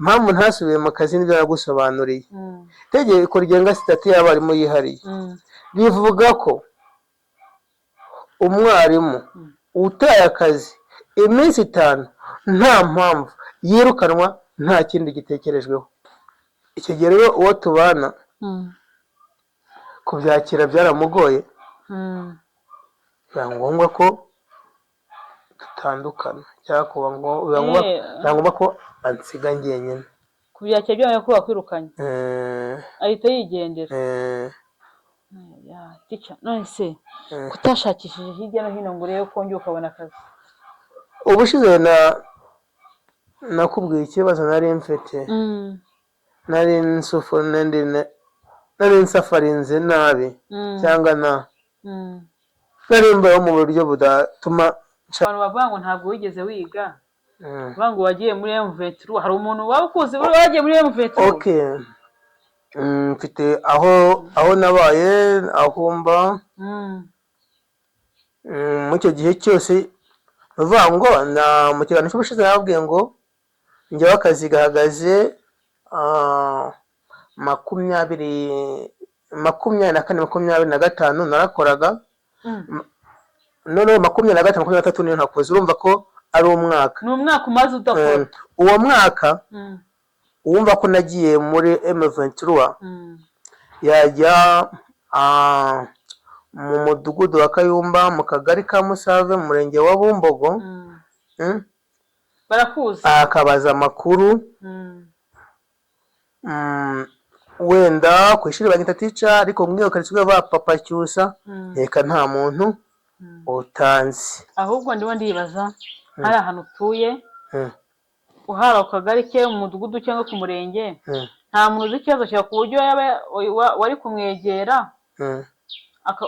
Impamvu ntasubiye mu kazi nibyo nagusobanuriye. Itegeko rigenga sitati y'abarimu yihariye rivuga ko umwarimu utaye akazi iminsi 5 nta mpamvu yirukanwa, nta kindi gitekerejweho. Icyo gihe rero uwo tubana kubyakira byaramugoye, biba ngombwa ko dutandukana, cyangwa kuba biba ngombwa ko ansiga njyenyine. Kubyakira byonyine ko bakwirukanye, ahita yigendera. Ya, teacher, none se kutashakishije hirya no hino ngo urebe ko wongera ukabona akazi? Ubushize na nakubwiye ikibazo nari mfite, nari nsufu, nari nsafarinze nabi, cyangwa na nari mbayeho mu buryo budatuma Abantu bavuga ngo ntabwo wigeze wiga, bavuga ngo wagiye muri M23. Hari umuntu waba ukuzi wagiye muri M23? Okay. Mfite aho nabaye, aho mba. Muri icyo gihe cyose, ni ukuvuga ngo na mu kiganiro cy'ubushize nababwiye ngo njyewe akazi gahagaze 2024, 25 narakoraga. Noneho 25, 23 niyo ntakoze. Urumva ko ari umwaka. Ni umwaka umaze udakora. Uwo mwaka, uwumva ko nagiye muri M23 yajya mu mudugudu wa Kayumba, mu kagari ka Musave, mu murenge wa Bumbogo, Barakuzi. akabaza amakuru. Wenda ku ishuri banyita teacher, ariko muri iyo karitsiye ba Papa Cyusa. Reka, nta muntu utanzi. Ahubwo ndimo ndibaza, hari ahantu utuye, uhara ku kagari ke, mu mudugudu cyangwa ku murenge, nta muntu uzi ikibazo cyawe ku buryo yaba wari kumwegera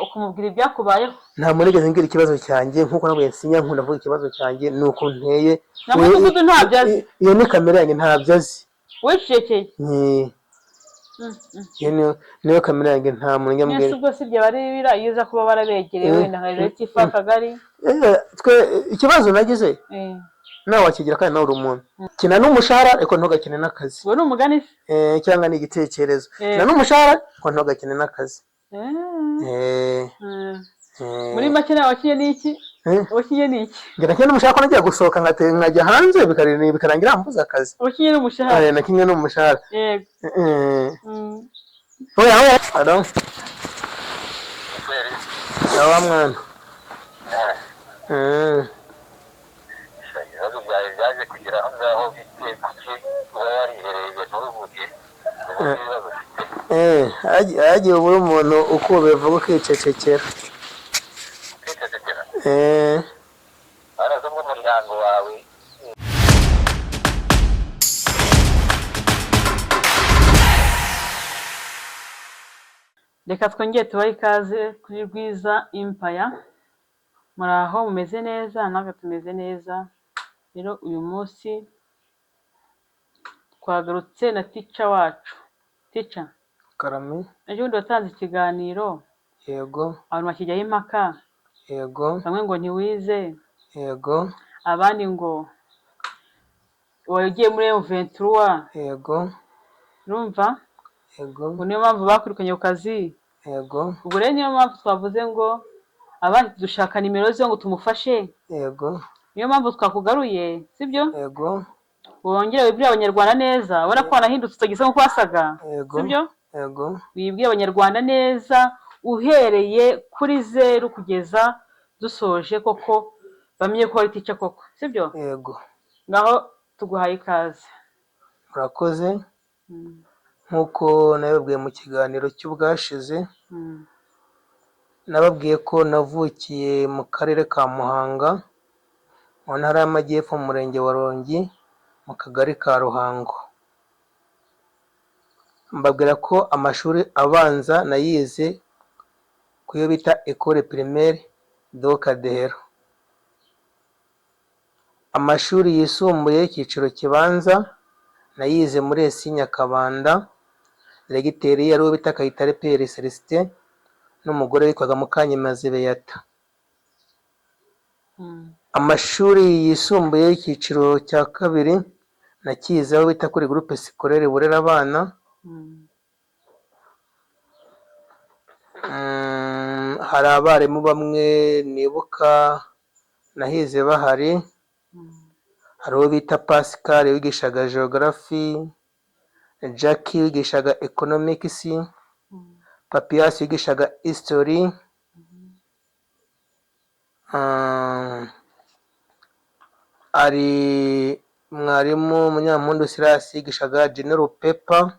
ukamubwira ibyakubayeho? Nta muntu nigeze mbwira ikibazo cyanjye, nk'uko nabwiye nsinya nkunda kuvuga ikibazo cyanjye, ni uko nteye. Na mudugudu ntabyo azi? Iyo ni kamere yanjye, ntabyo azi. Wicecekeye. Iyo niyo kamere yanjye, nta muntu njya Mwese mbwira. Ubwo si ibyo bari bira iyo uza kuba warabegereye, wenda nka gitifu w'akagari. Twe ikibazo nagize, nawe wakigira kandi nawe uri umuntu. Kina n'umushahara ariko ntugakine n'akazi. Uwo ni umugani se? Cyangwa ni igitekerezo. Kina n'umushahara ariko ntugakine n'akazi. Muri make nawe wakinye n'iki? Wakinye n'iki? Njye nakinye n'umushahara, ko nagiye gusohoka nkajya hanze, bikarangira mbuze akazi. Wakinye n'umushahara. Nakinye n'umushahara. Yego. Oya, oya. Alo. Yawa mwana. Ibibazo byawe byaje kugera aho ngaho bite? Kuki uba warihereye ntuvuge ubundi ibibazo ufite? Hagiye ubura umuntu uko bivuga ukicecekera. Ukicecekera. Baraza umuryango wawe. Reka twongere tubahe ikaze kuri Rwiza Empire. Muri aho mumeze neza? Natwe tumeze neza. Rero uyu munsi twagarutse na teacher wacu. Teacher, Karame. ejo bundi watanze ikiganiro, Yego. abantu bakijyaho impaka. Yego. Bamwe ngo ntiwize, Yego. abandi ngo wagiye muri M23. Yego. Urumva? Yego. Ngo niyo mpamvu bakwirukanye ku kazi. Yego. Ubwo rero niyo mpamvu twavuze ngo abandi dushaka nimero ze ngo tumufashe. Yego. Niyo mpamvu twakugaruye, sibyo? Yego. Wongere wibwire Abanyarwanda neza, ubona ko wanahindutse, utagisa nk'uko wasaga. Yego. Sibyo? Yego. Wibwire Abanyarwanda neza uhereye kuri zeru kugeza dusoje, koko bamenye ko wari teacher koko, sibyo? Yego. Ngaho tuguhaye ikaze. Murakoze. Nk'uko nabibabwiye mu kiganiro cy'ubwashize, nababwiye ko navukiye mu karere ka Muhanga, mu ntara y'Amajyepfo, mu murenge wa Rongi, mu kagari ka Ruhango. Mbabwira ko amashuri abanza nayize ku yo bita Ecole Primaire de Kadehero. Amashuri yisumbuye icyiciro kibanza nayize muri ES Nyakabanda, diregiteri yari uwo bita Kayitare Pierre Celestin n'umugore witwaga Mukanyemazi Beata. Amashuri yisumbuye icyiciro cya kabiri Nakize aho bita kuri Groupe Scolaire Burera abana. Hari abarimu bamwe nibuka nahize bahari. Hari uwo bita Pascal wigishaga geography, Jackie wigishaga economics, Papias wigishaga history. Hari mwarimu Munyampundu Silas yigishaga general paper.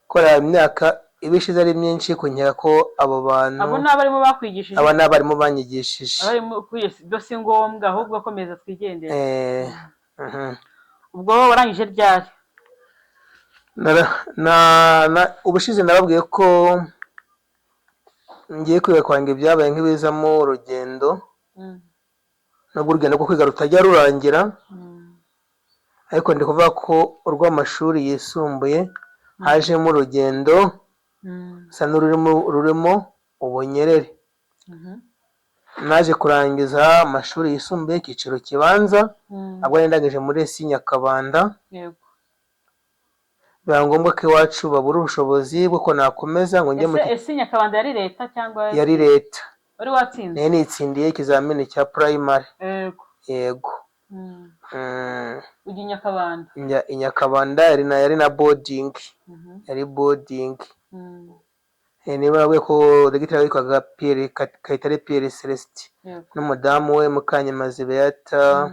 Kora imyaka iba ishize ari myinshi, kunkeka ko abo bantu Abo ni abarimu bakwigishije? Aba ni abarimu banyigishije. Abarimu kwigisha ibyo si ngombwa, ahubwo komeza twigendere. Ubwo wowe warangije ryari? Ubushize nababwiye ko ngiye kwiga kwanga ibyabaye nk'ibizamo urugendo, nubwo urugendo rwo kwiga rutajya rurangira, ariko ndi kuvuga ko urw'amashuri yisumbuye hajemo urugendo rusa n'ururimo rurimo ubunyerere. Naje kurangiza amashuri yisumbuye icyiciro kibanza, ntabwo nari ndangije muri ES Nyakabanda. Biba ngombwa ko iwacu babura ubushobozi bwo nakomeza ngo njye mu Ese ES Nyakabanda yari leta cyangwa? Yari leta. Wari watsinze? Nari nitsindiye ikizamini cya primary. Yego. Ujya i Nyakabanda? Njya i Nyakabanda, yari na boarding. Yari boarding. Niba nabwiye ko dogiteri witwaga Pierre Kayitare Pierre Celestin n'umudamu we Mukanyemazi Beata.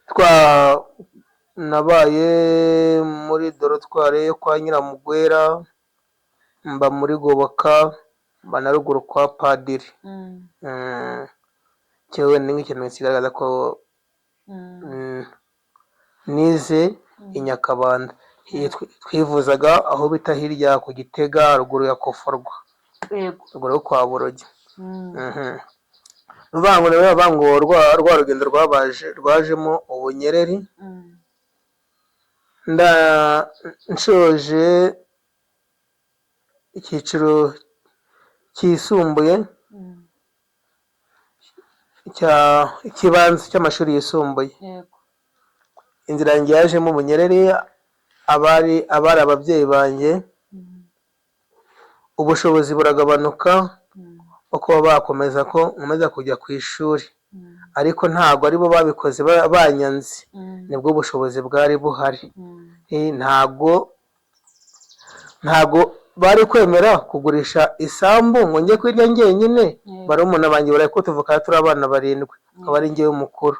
Twa nabaye muri dortoir yo kwa Nyiramugwera, mba muri Goboka, mba na ruguru kwa padiri. Cyo ni nk'ikintu kigaragaza ko nize i Nyakabanda. Twivuzaga aho bita hirya ku Gitega, ruguru ya Koforwa, ruguru yo kwa Burogi. Ni ukuvuga ngo rero bavuga ngo rwa rugendo rwabaje rwajemo ubunyereri. Nda nshoje icyiciro cyisumbuye cya ikibanza cy'amashuri yisumbuye, inzira yanjye yajemo ubunyereri. Abari ababyeyi banjye, ubushobozi buragabanuka bwo kuba bakomeza ko nkomeza kujya ku ishuri, ariko ntabwo aribo babikoze banyanze, nibwo bushobozi bwari buhari. Ntabwo bari kwemera kugurisha isambu ngo njye kwirya njyenyine. Barumuna banjye bari ko tuvuka turi abana barindwi, akaba ari njyewe mukuru.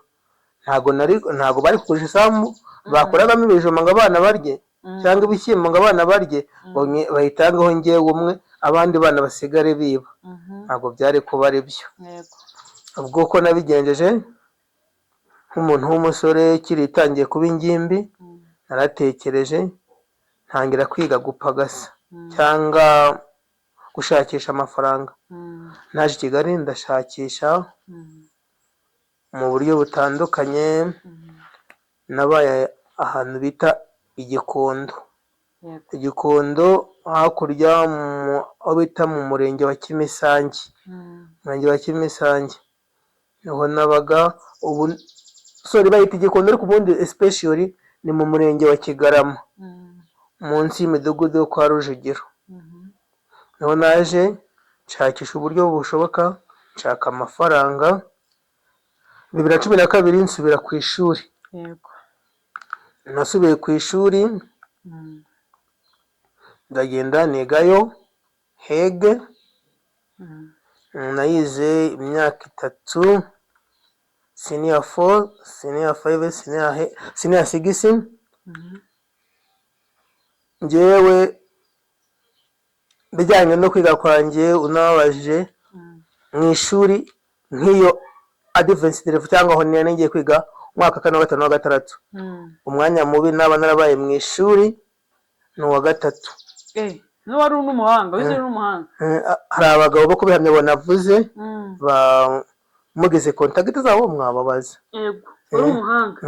Ntabwo bari kugurisha isambu bakuragamo ibijumba ngo abana barye, cyangwa ibishyimbo ngo abana barye, ngo bayitangeho njyewe umwe, abandi bana basigare biba. Ntabwo byari kuba ari byo. Ubwo ko nabigenjeje nk'umuntu w'umusore ukiri itangiye kuba ingimbi, naratekereje ntangira kwiga gupagasa cyangwa gushakisha amafaranga. Naje i Kigali ndashakisha mu buryo butandukanye. Nabaye ahantu bita Igikondo. Igikondo hakurya aho bita mu murenge wa Kimisange. Umurenge wa Kimisange niho nabaga ubu. Sorry, bayita Igikondo ariko ubundi especially ni mu murenge wa Kigarama, munsi y'imidugudu yo kwa Rujugiro. Niho naje nshakisha uburyo bushoboka, nshaka amafaranga. 2012 nsubira ku ishuri. Nasubiye ku ishuri, ndagenda nigayo HEG. Nayize imyaka 3, senior four, senior five, senior six. Njyewe bijyanye no kwiga kwanjye, unababajije mu ishuri nk'iyo advanced level cyangwa aho nari ngiye kwiga umwaka wa kane, wa gatanu, wa gatandatu, umwanya mubi naba narabaye mu ishuri ni uwa gatatu. N'uwari n'umuhanga, wize uri n'umuhanga. Hari abagabo bo kubihamya bonavuze, mugize contact zabo mwababaza. Yego, uri umuhanga.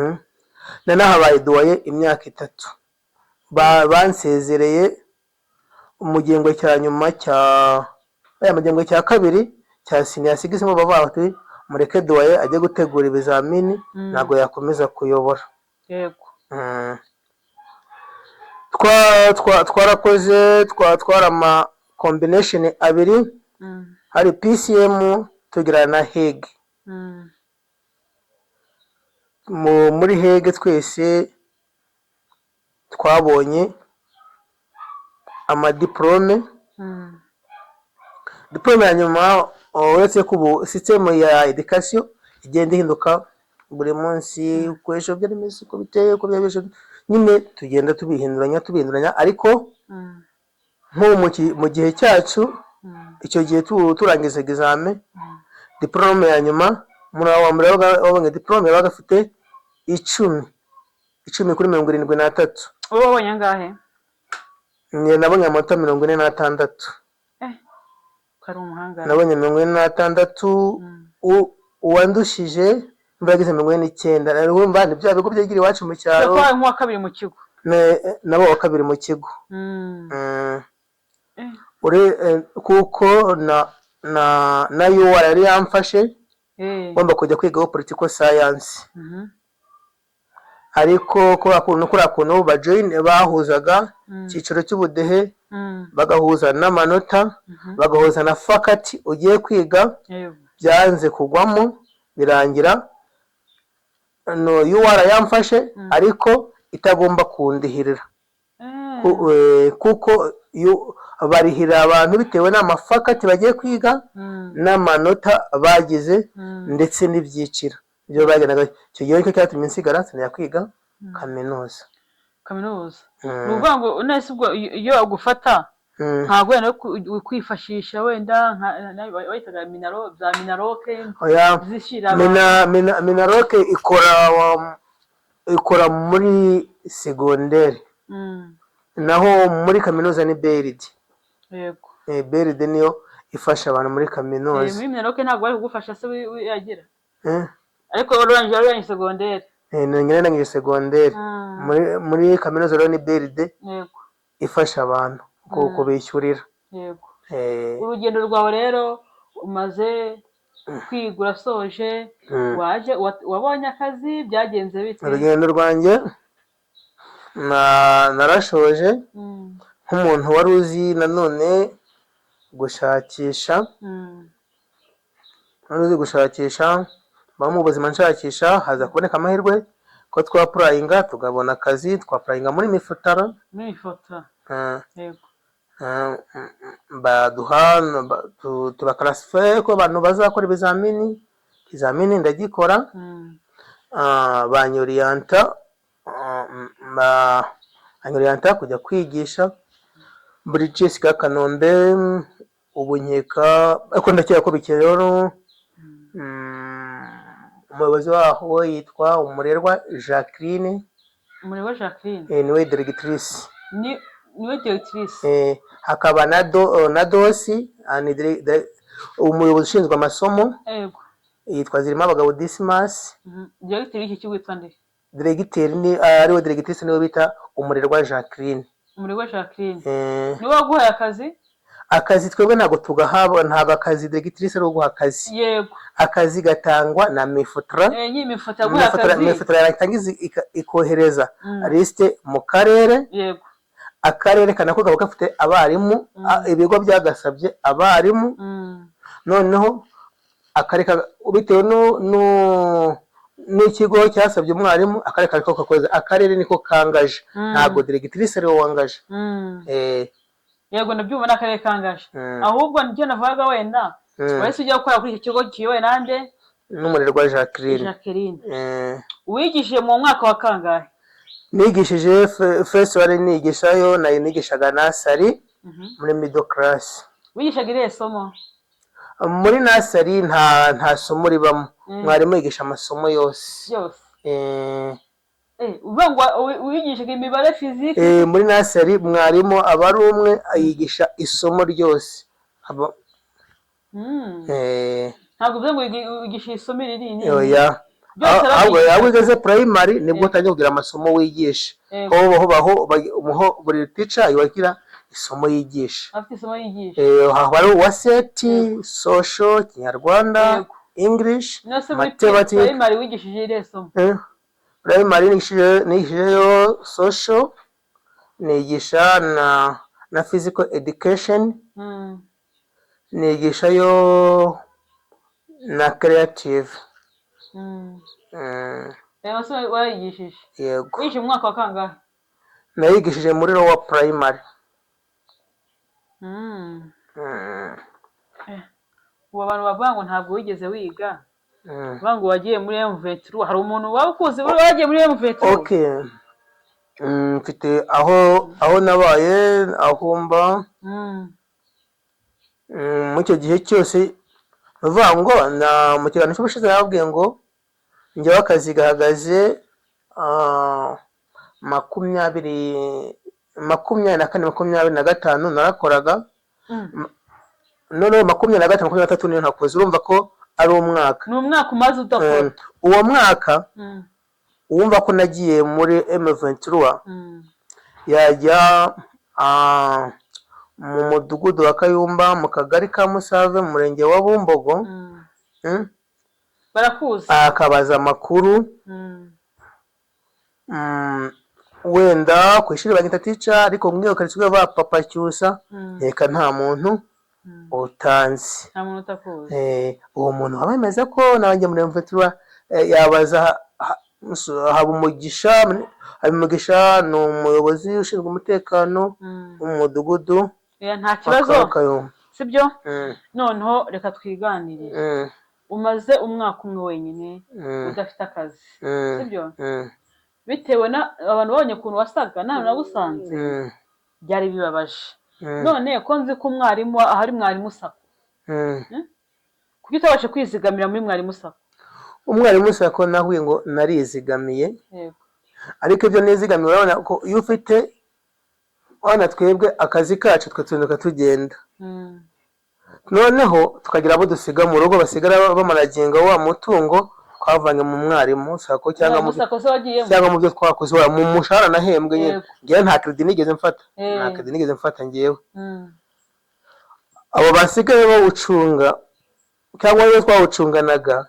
Nari nahabaye doyen imyaka 3. Bansezereye mu gihembwe cya nyuma cya aya mu gihembwe cya kabiri cya senior six, mo bavuga bati Mureke doyen ajye gutegura ibizamini, ntabwo yakomeza kuyobora. Twarakoze twara ama combination abiri, hari PCM, tugira na HEG. Muri HEG twese twabonye amadiporome. Diporome ya nyuma, uretse ko ubu système ya éducation igenda ihinduka buri munsi, uko ejo byari bimeze, uko biteye, uko byari bimeze nyine, tugenda tubihinduranya tubihinduranya, ariko nk'ubu mu gihe cyacu, icyo gihe turangiza examen, diporome ya nyuma, umuntu wa mbere wabonye diporome yabaga afite 10 kuri 73. Wowe wabonye angahe? Njye nabonye amanota 46. Eh, ko ari umuhanga! Nabonye 46. Uwandushije mba yagize 49. Urumva ni bya bigo byegera iwacu mu cyaro. Ko wabaye nk'uwa kabiri mu kigo. Nabo wa kabiri mu kigo. Kuko na UR yari yamfashe, ngomba kujya kwigaho political science, ariko kuriya kuntu bajoin bahuzaga icyiciro cy'ubudehe, bagahuza n'amanota, bagahuza na faculty ugiye kwiga, byanze kugwamo, birangira no UR yamfashe ariko itagomba kundihirira. Kuko barihira abantu bitewe n'amafaculty bagiye kwiga n'amanota bagize ndetse n'ibyiciro ibyo bagendaga. Icyo gihe nicyo cyatumye nsigara, sinajya kwiga kaminuza. Kaminuza. Ni ukuvuga ngo nese ubwo iyo agufata, ntabwo wenda kwifashisha wenda bayitaga minaro, za MINALOC Oya. zishyira abantu. MINALOC ikora muri segonderi, naho muri kaminuza ni BRD. BRD niyo ifasha abantu muri kaminuza. Muri MINALOC ntabwo bari kugufasha se yagira? Ariko wari urangije segonderi. Nari narangije segonderi. Muri kaminuza rero ni BRD ifasha abantu kubishyurira. Urugendo rwawe rero, umaze kwiga, urasoje, waje wabonye akazi, byagenze bite? Urugendo rwanjye, narashoje nk'umuntu wari uzi nanone gushakisha, wari uzi gushakisha, mba mu buzima nshakisha, haza kuboneka amahirwe ko twapplyinga tukabona akazi, twapplyinga muri MIFOTRA. Muri ifoto. Baduha tubakarasife ko abantu bazakora ibizamini, ikizamini ndagikora. Banyorienta banyorienta kujya kwigisha muri GS ka Kanombe. Ubu nkeka, ariko ndakeka ko bikiriho, umuyobozi waho yitwa Umurerwa Jacqueline. Umurerwa Jacqueline. Niwe directrice. Ni niwe directrice. Hakaba na DOS, ni umuyobozi ushinzwe amasomo, yitwa Zirimo Abagabo Dismas. Directeur w'iki kigo witwa nde? Directeur ni ariwe directrice, niwe bita Umurerwa Jacqueline. Umurerwa Jacqueline niwe waguhaye akazi? Akazi twebwe ntabwo tugahabwa, ntabwo akazi directrice ari uguha akazi. Akazi gatangwa na MIFOTRA. Nyine MIFOTRA yaguhaye akazi. MIFOTRA yarangiza ikohereza liste mu karere. Akarere kanako kaba gafite abarimu, ibigo byagasabye abarimu. Noneho akarere bitewe n'ikigo cyasabye umwarimu, akarere kariko kakoze, akarere niko kangaje. Ntabwo directrice ariwe wangaje. Yego, ndabyumva, n'akarere kangaje. Ahubwo nicyo navugaga, wenda wahise ujya gukora kuri icyo kigo kiyobowe nande? N'Umurerwa Jacqueline. Jacqueline. Wigishije mu mwaka wa kangahe? Nigishije first one, nigishayo nayo nigishaga nursery, muri middle class. Wigishaga irihe somo? Muri nursery nta somo ribamo. Mwarimu yigisha amasomo yose. Byose. Uvuga ngo wigishaga imibare, physique? Muri nursery mwarimu aba ari umwe, yigisha isomo ryose. Ntabwo uvuze ngo wigisha isomo iri n'iri? Oya. Byose Ahubwo arabigisha. Aho ugeze primary nibwo utangiye kugira amasomo wigisha. Ho baho buri teacher yagira isomo yigisha. Afite isomo yigisha. Haba hari uwa SET, social, Kinyarwanda. English, Nose muri mathematics. primary wigishije irihe somo? Primary nigishijeyo social, nigisha na physical education, nigishayo na creative. Aya masomo warayigishije? Yego. Wigishije mu mwaka wa kangahe? Nayigishije muri lower primary. Ubu abantu bavuga ngo ntabwo wigeze wiga, bavuga ngo wagiye muri M23. Hari umuntu waba ukuzi wari wagiye muri M23? Okay. Mfite aho nabaye, aho mba. Muri icyo gihe cyose, ni ukuvuga ngo na mu kiganiro cy'ubushize nababwiye ngo njyewe akazi gahagaze 2024, 25 narakoraga. Noneho 25, 23 niyo ntakoze. Urumva ko ari umwaka. Ni umwaka umaze udakora. Uwo mwaka, uwumva ko nagiye muri M23 yajya mu mudugudu wa Kayumba, mu kagari ka Musave, mu murenge wa Bumbogo, Barakuzi. akabaza amakuru. Wenda ku ishuri banyita teacher, ariko muri iyo karitsiye ba Papa Cyusa, nkeka nta muntu utanzi. Nta muntu utakuzi. Uwo muntu waba wemeza ko nanjye muri M23, yabaza Habumugisha. Habumugisha ni umuyobozi ushinzwe umutekano mu mudugudu Oya, nta wa kibazo. Kayumba. Sibyo? Noneho reka twiganirire. Umaze umwaka umwe wenyine udafite akazi, sibyo? Bitewe na abantu babonye ukuntu wasaga nawe nagusanze, byari bibabaje. None ko nzi ko umwarimu ahari Mwarimu SACCO, kuki utabasha kwizigamira muri Mwarimu SACCO? Umwarimu SACCO, nahuye ngo narizigamiye, ariko ibyo nizigamiye, urabona ko iyo ufite, urabona twebwe akazi kacu, twe tuzinduka tugenda, noneho tukagira abo dusiga mu rugo basigara bamanaginga wa mutungo twavanye mu Mwarimu SACCO cyangwa mu Mwarimu SACCO se wagiyemo? Cyangwa mu byo twakoze, wa mu mushahara nahembwe nyine. Ngewe nta crédit nigeze mfata. Nta crédit nigeze mfata ngewe. Abo basigaye bawucunga cyangwa iyo twawucunganaga,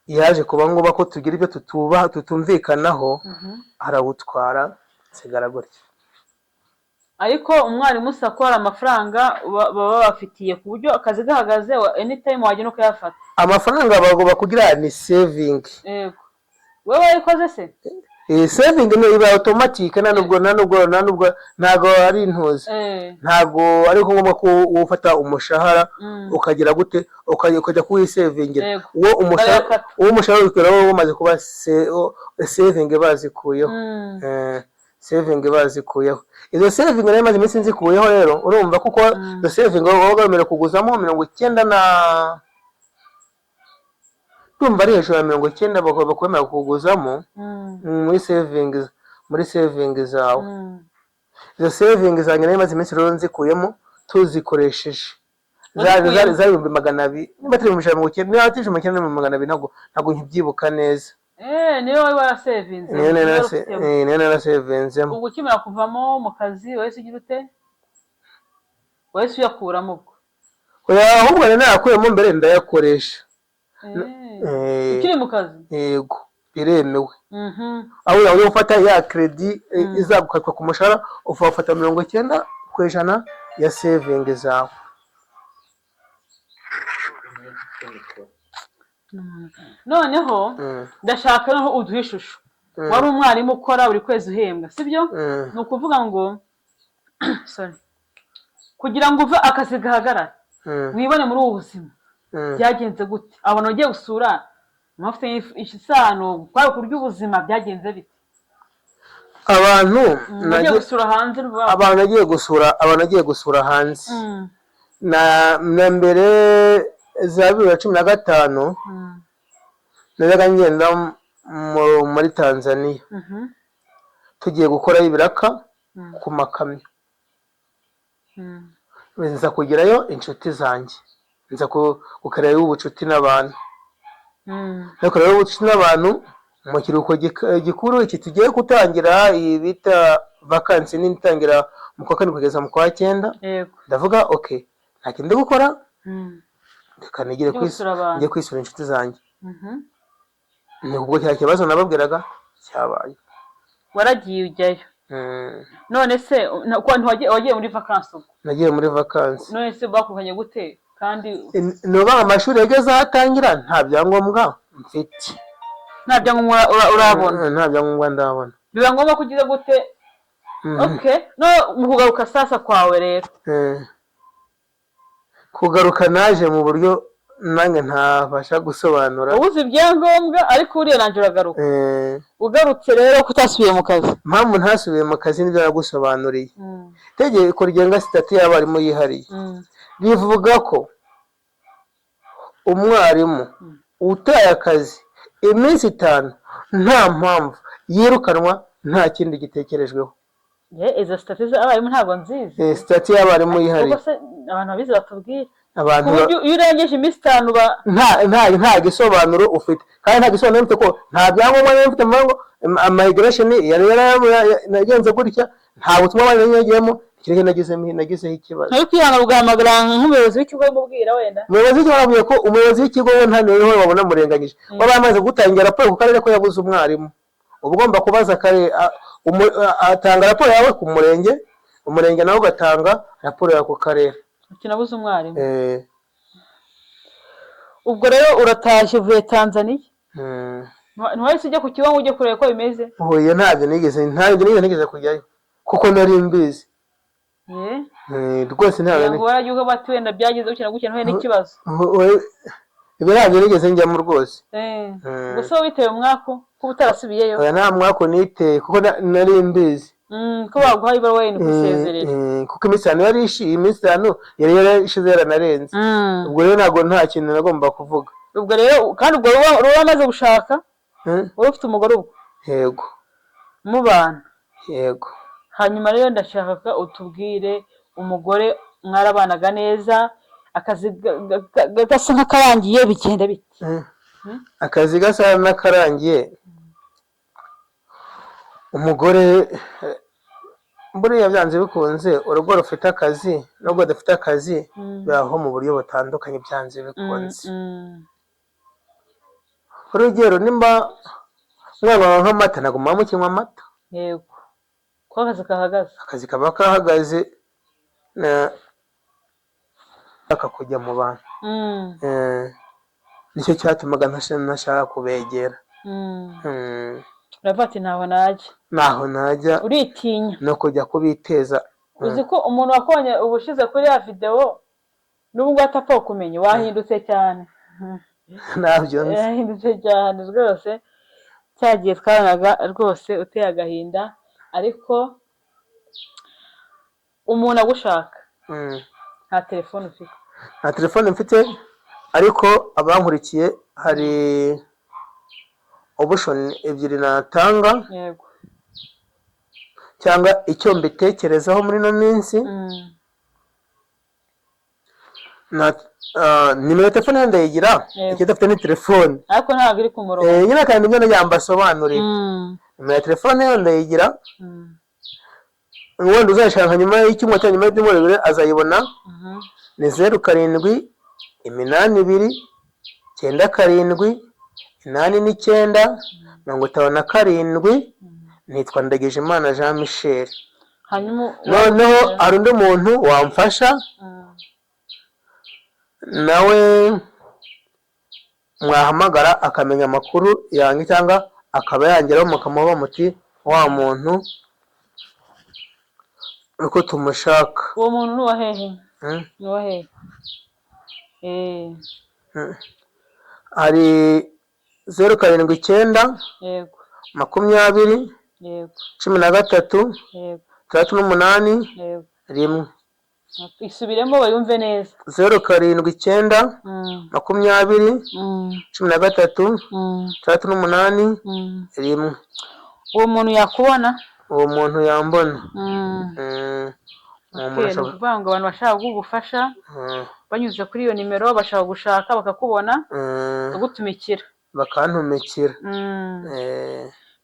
yaje kuba ngombwa ko tugira ibyo tutubaha, tutumvikanaho, arawutwara, nsigara gutya. Ariko Umwarimu SACCO hari amafaranga baba bafitiye, ku buryo akazi gahagaze anytime wagenda ukayafata. Amafaranga bagomba kugira ni saving. Yego, wowe wayikoze se? Iyi saving ni iba automatique, nta nubwo ntabwo ari intuzi, ntabwo ari ngombwa ko ufata umushahara ukagira gute, ukajya kuwisevingira. Uwo umushahara Barayakata. Uwo umushahara ukora wowe umaze kuba saving bazikuyeho. Saving bazikuyeho. Izo saving nayo imaze iminsi nzikuyeho rero, urumva, kuko izo saving waba wemerewe kuguzamo 90 na, ndumva ari hejuru ya 90 bakwemerera kuguzamo muri saving zawe. Izo saving zanjye nayo imaze iminsi rero nzikuyemo, tuzikoresheje. Zari Wazikuyemo? zari 200,000, niba atari 190,000, niba atari 190, 200,000, ntabwo nkibyibuka neza. Niyo wari warasevinze? Niyo Niyo wari ufitemo. Niyo narasevinzemo. Ubwo ukimara kuvamo mu kazi wahise ugira ute? Wahise uyakuramo ubwo? Oya, ahubwo nari nayakuyemo mbere, ndayakoresha. Ukiri mu kazi? Yego, biremewe. Aho ujya gufata ya crédit izagukatwa ku mushahara, ufata 90% ya saving zawe. Noneho ndashaka noneho uduhe ishusho. Wari umwarimu ukora buri kwezi, uhembwa, sibyo? Ni ukuvuga ngo, sorry, kugira ngo uve akazi gahagarara, wibone muri ubu buzima, byagenze gute? Abantu ugiye gusura mufite isano, kwari kurya ubuzima, byagenze bite? Abantu Ugiye gusura hanze Abantu nagiye gusura hanze, na mbere za 2015, najyaga ngenda muri Tanzania, tugiye gukorayo ibiraka ku makamyo. Nza kugerayo inshuti zanjye, nza gukorerayo ubucuti n'abantu. Ariko rero ubucuti n'abantu mu kiruhuko gikuru iki tugiye gutangira, iyi bita vakansi nini itangira mu kwa kane kugeza mu kwa cyenda, ndavuga okay, nta kintu ndi gukora. Reka nigire Ujye gusura abantu. Njye kwisura inshuti zanjye. Ni ubwo cya kibazo nababwiraga cyabaye. Waragiye ujyayo? Mm. None se ko wagiye muri vakansi ubwo? Nagiye muri vakansi. None se bakurukanye gute kandi? Ni ukuvuga amashuri yageze aho atangira nta byangombwa mfite. Nta byangombwa urabona? Nta byangombwa ndabona. Biba ngombwa ko ugize gute? Okay, no mu kugaruka sasa kwawe rero? Kugaruka naje mu buryo nanjye ntabasha gusobanura. Wabuze ibyangombwa ariko uriya nanjye uragaruka. Ugarutse rero ko utasubiye mu kazi? Impamvu ntasubiye mu kazi nibyo nagusobanuriye. Itegeko rigenga sitati y'abarimu yihariye rivuga ko umwarimu utaye akazi iminsi 5 nta mpamvu yirukanwa, nta kindi gitekerejweho. Ye, izo sitati z'abarimu ntabwo nzizi. Sitati y'abarimu yihariye. Ubwo se abantu babizi batubwire Abantu ku buryo iyo urengeje iminsi 5 ba nta gisobanuro ufite, kandi nta gisobanuro mfite ko nta byangombwa nari mfite ngo migration yari yaragenze gutya, nta butumwa bari nagiyemo, ikirere nagizeho ikibazo. Ntari kwihanga ugahamagara nk'umuyobozi w'ikigo umubwira wenda? Umuyobozi w'ikigo arabwiye ko umuyobozi w'ikigo we nta niwe wabona murenganyije, waba yamaze gutangira raporo ku karere ko yabuze umwarimu. Uba ugomba kubaza akarere, atanga raporo yawe ku murenge, umurenge nawe ugatanga raporo yawe ku karere. Ati nabuze umwarimu. Ubwo rero uratashye uvuye Tanzaniya. Ntiwahise ujya ku kigo ngo ujye kureba uko bimeze? Huye ntabyo nigeze kujyayo kuko nari mbizi. Ye. Rwose ntabyo Ngo waragiye uvuga bati wenda byagize gutya na gutya, ntuhuye n'ikibazo. Ibi ntabyo nigeze njyamo rwose. Gusa wowe witewe umwaku kuba utarasubiyeyo? Oya, nta mwaku niteye kuko nari mbizi. Ko baguhaye ibaruwa yenda ugusezerera. Kuko iminsi 5 yari yarashize yaranarenze. Ubwo rero ntabwo nta kintu nagomba kuvuga. Ubwo rero kandi ubwo wari wamaze gushaka? Wari ufite umugore ubwo? Yego. Mubana? Yego. Hanyuma rero ndashaka ko utubwire umugore mwarabanaga neza, akazi gasa nk'akarangiye bigenda bite? Akazi gasa n'akarangiye, umugore buriya byanze bikunze urugo rufite akazi n'ubwo rudafite akazi bibaho mu buryo butandukanye byanze bikunze. Urugero, nimba mwanywa nk'amata, ntabwo muba mukinywa amata. Yego, ko akazi kahagaze. Akazi kaba kahagaze kujya mu bantu. Nicyo cyatumaga ntashaka kubegera. Uravuga ati ntaho najya. Ntaho najya. Uritinya. No kujya kubiteza. Uzi ko umuntu wakubonye ubushize kuri ya videwo n'ubu ngubu atapfa kumenya, wahindutse cyane. Ntabyo nzi. Yahindutse cyane rwose. Cya gihe twabonaga rwose uteye agahinda, ariko umuntu agushaka nta telefone ufite? Nta telefone mfite, ariko abankurikiye hari option ebyiri natanga cyangwa icyo mbitekerezaho muri ino minsi. Nimero ya telefone yo ndayigira. Icyo idafite ni telefone. Ariko ntabwo iri ku murongo. Nyine kandi nibyo nagira ngo mbasobanurire. Nimero ya telefone yo ndayigira. Wenda uzayishaka nyuma y'icyumweru cyangwa nyuma y'ibyumweru 2 azayibona. Ni 0782 97 89 57. Nitwa Ndagijimana Jean Michel. Hanyuma Noneho hari undi muntu wamfasha nawe mwahamagara akamenya amakuru yanjye cyangwa akaba yangeraho, mukamuha muti wa muntu uko tumushaka. Uwo muntu ni uwa hehe? Mm. Ni uwa hehe? Hari 079 20 13 68 1. Isubiremo bayumve neza. 079 20 13 68 1. Uwo muntu yakubona? Uwo muntu yambona. Uwo muntu Okay, ni ashobora ukuvuga ngo abantu bashaka kugufasha banyuze kuri iyo nimero, bashaka gushaka bakakubona, bakagutumikira. Bakantumikira.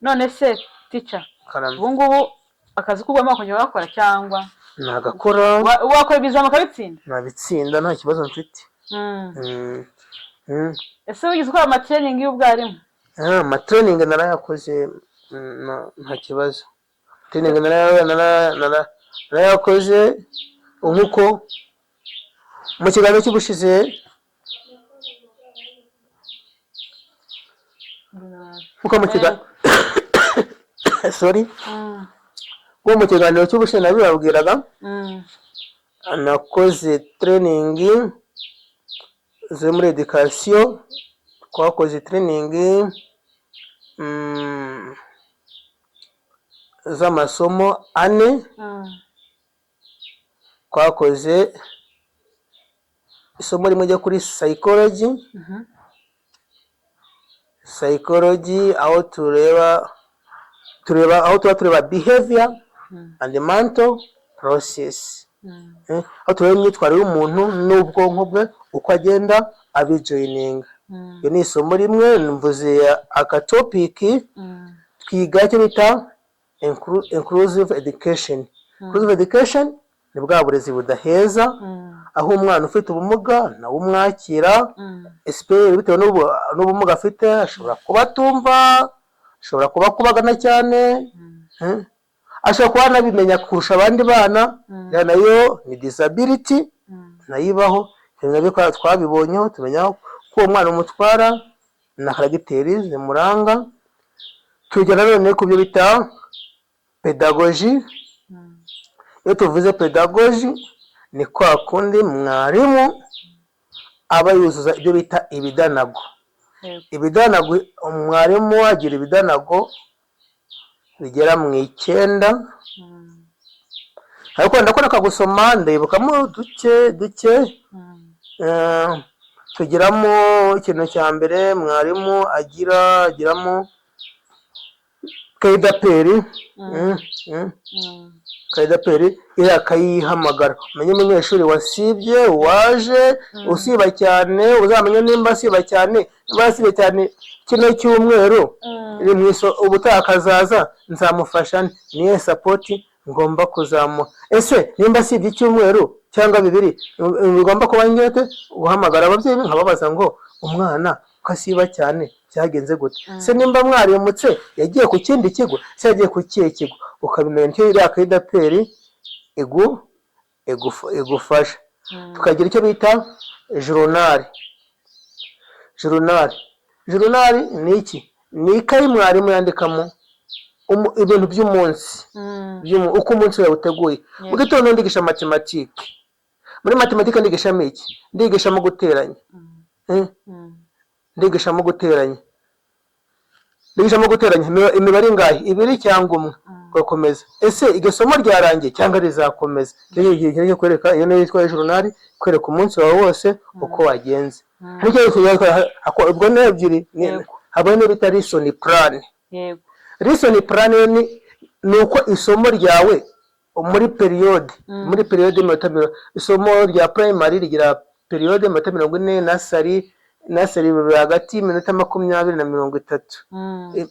None se tica, Karame. ubu ngubu akazi k'ubwamo wakongera ugakora cyangwa? Nagakora. Wakora ibizami ukabitsinda? Nabitsinda, nta kibazo mfite. Ese wigeze ukora amatraining y'ubwarimu? Ah, amatraining narayakoze, nta kibazo. Training narayakoze nk'uko mu kiganiro cy'ubushize. Nkuko mu kiganiro, sorry, nko mu kiganiro cy'ubushize nabibabwiraga, nakoze training zo muri education. Twakoze training z'amasomo ane. Twakoze isomo rimwe ryo kuri psychology. Psychology aho tureba aho tuba tureba behavior and mental process. Aho tureba imyitwarire y'umuntu n'ubwonko bwe uko agenda abijoininga. Iyo ni isomo rimwe mvuze akatopic. Twiga icyo bita inclusive education. Inclusive education ni bwa burezi budaheza, aho umwana ufite ubumuga nawe umwakira. Esiperi bitewe n'ubumuga afite, ashobora kuba atumva, ashobora kuba akubagana cyane, ashobora kuba anabimenya kurusha abandi bana. Ya nayo ni disability, nayo ibaho. Ibyo nabyo twabibonyeho, tumenya ko uwo mwana umutwara na caractère zimuranga. Tujya nanone ku byo bita pedagogy. Iyo tuvuze pedagogy, ni kwa kundi mwarimu aba yuzuza ibyo bita ibidanago. Ibidanago, umwarimu agira ibidanago bigera mu 9. Ariko ndakora gusoma, ndibukamo duke duke. Tugiramo ikintu cya mbere mwarimu agira, agiramo cahier d'appel. Cahier d'appel iriya akayihamagara, umenye umunyeshuri wasibye, waje usiba cyane, uzamenye nimba asiba cyane, nimba yasibye cyane kino cyumweru, iri mu ubutaha akazaza nzamufasha nte? Niyo support ngomba kuzamuha. Ese nimba asibye icyumweru cyangwa 2, bigomba kuba ngete guhamagara ababyeyi be nkababaza ngo umwana ko asiba cyane byagenze gute? Se nimba mwarimutse, yagiye ku kindi kigo? Se yagiye ku kihe kigo? Ukabimenya. Nicyo iriya cahier d'appel igufasha. Tukagira icyo bita journal. Journal ni iki? Ni ikayi mwarimu yandikamo ibintu by'umunsi, uko umunsi wawe uteguye. Mu gitondo ndigisha mathématiques. Muri mathématiques ndigishamo iki? Ndigishamo guteranya. Ndigishamo guteranya, imibare ingahe? Ibiri cyangwa umwe? Ugakomeza. Ese iryo somo ryarangiye cyangwa rizakomeza? Icyo ni igihe cyo kwereka, iyo niyo yitwa journal, kwereka umunsi wawe wose uko wagenze. Hari icyo ubwo ni ebyiri. Haba n'iyo bita lesson plan. Lesson plan ni uko isomo ryawe muri période, muri période y'iminota mirongo, isomo rya primary rigira période y'iminota 40, nursery bibiri hagati y'iminota 20 na 30.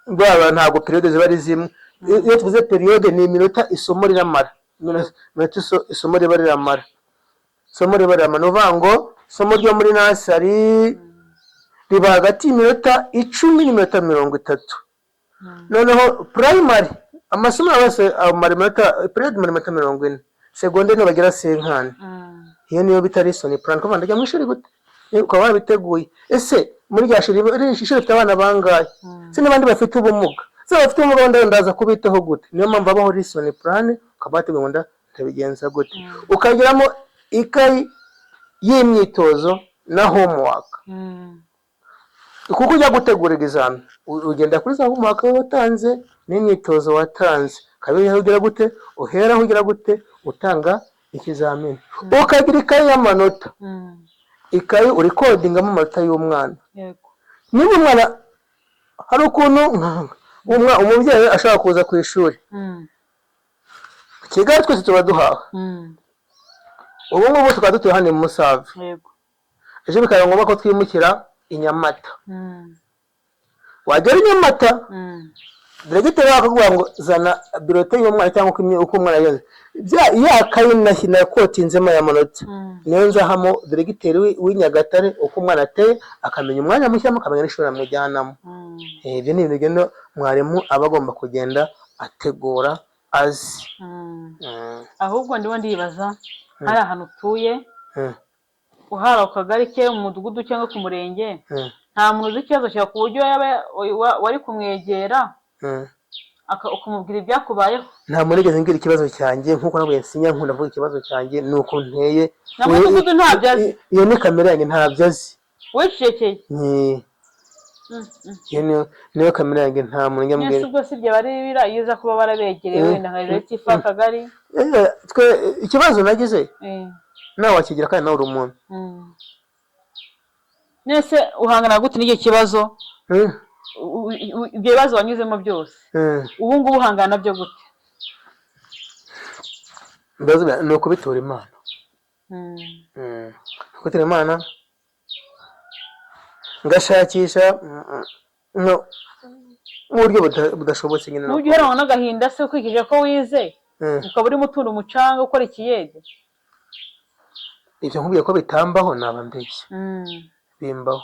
Baba ntabwo période ziba ari zimwe. Iyo tuvuze période, ni iminota isomo riramara, iminota isomo riba riramara. Isomo riba riramara, ni ukuvuga ngo isomo ryo muri nursery riba hagati y'iminota 10 n'iminota 30. Noneho primary, amasomo yose amara iminota, période imara iminota 40. Secondaire bagira 50. Iyo niyo bita lesson plan. Kuvuga ndajya mu ishuri gute? Ukaba wabiteguye. Ese muri rya shuri, iri shuri rifite abana bangahe? Se n'abandi bafite ubumuga? Se bafite ubumuga wenda ndaza kubitaho gute? Niyo mpamvu habaho lesson plan, ukaba wateguye ngo ndabigenza gute. Ukagiramo ikayi y'imyitozo na homework, kuko ujya gutegura examen ugenda kuri za homework watanze n'imyitozo watanze, ukabihera ugira gute, uheraho ugira gute utanga ikizamini. Ukagira ikayi y'amanota, ikayi urecordingamo amanota y'umwana. Niba umwana, hari ukuntu umubyeyi ashobora kuza ku ishuri. Kigali twese tuba duhaha. Ubu ngubu tukaba dutuye hano i Musave, ejo bikaba ngombwa ko twimukira i Nyamata. Wagera i Nyamata, Diregiteri akakubwira ngo zana bulletin y'umwana cyangwa uko umwana yagenze. Ya kayi nakotinzemo aya manota, niyo nzahamo diregiteri w'i Nyagatare uko umwana ateye, akamenya umwanya mushyiramo, akamenya n'ishuri amujyanamo. Ibyo ni ibintu bigenda mwarimu aba agomba kugenda ategura azi. Ahubwo ndimo ndibaza, hari ahantu utuye, uhari ako kagari ke, mu mudugudu cyangwa ku murenge, nta muntu uzi ikibazo cyawe ku buryo yaba wari kumwegera ukamubwira ibyakubayeho? Nta muntu nigeze mbwira ikibazo cyanjye, nk'uko nabwiye nsinya nkunda kuvuga ikibazo cyanjye, ni uko nteye. Na mudugudu ntabyo azi? Iyo ni kamere yanjye, ntabyo azi. Wicecekeye? Iyo niyo kamere yanjye, nta muntu njya Mwese mbwira. Ubwo si ibyo bari bira, iyo uza kuba warabegereye, wenda nka gitifu w'akagari. Twe ikibazo nagize nawe wakigira kandi nawe uri umuntu. Mwese uhangana gute n'icyo kibazo? Ibyo bibazo wanyuzemo byose, ubu ngubu uhangana nabyo gute? Ibibazo ni ukubitura Imana. Ukubitura Imana, ngashakisha no mu buryo budashobotse nyine. Ntujya uheranwa n'agahinda se, ukurikije ko wize, ukaba urimo utunda umucanga, ukora ikiyede? Ibyo nkubwiye ko bitambaho naba mbeshya. Bimbaho,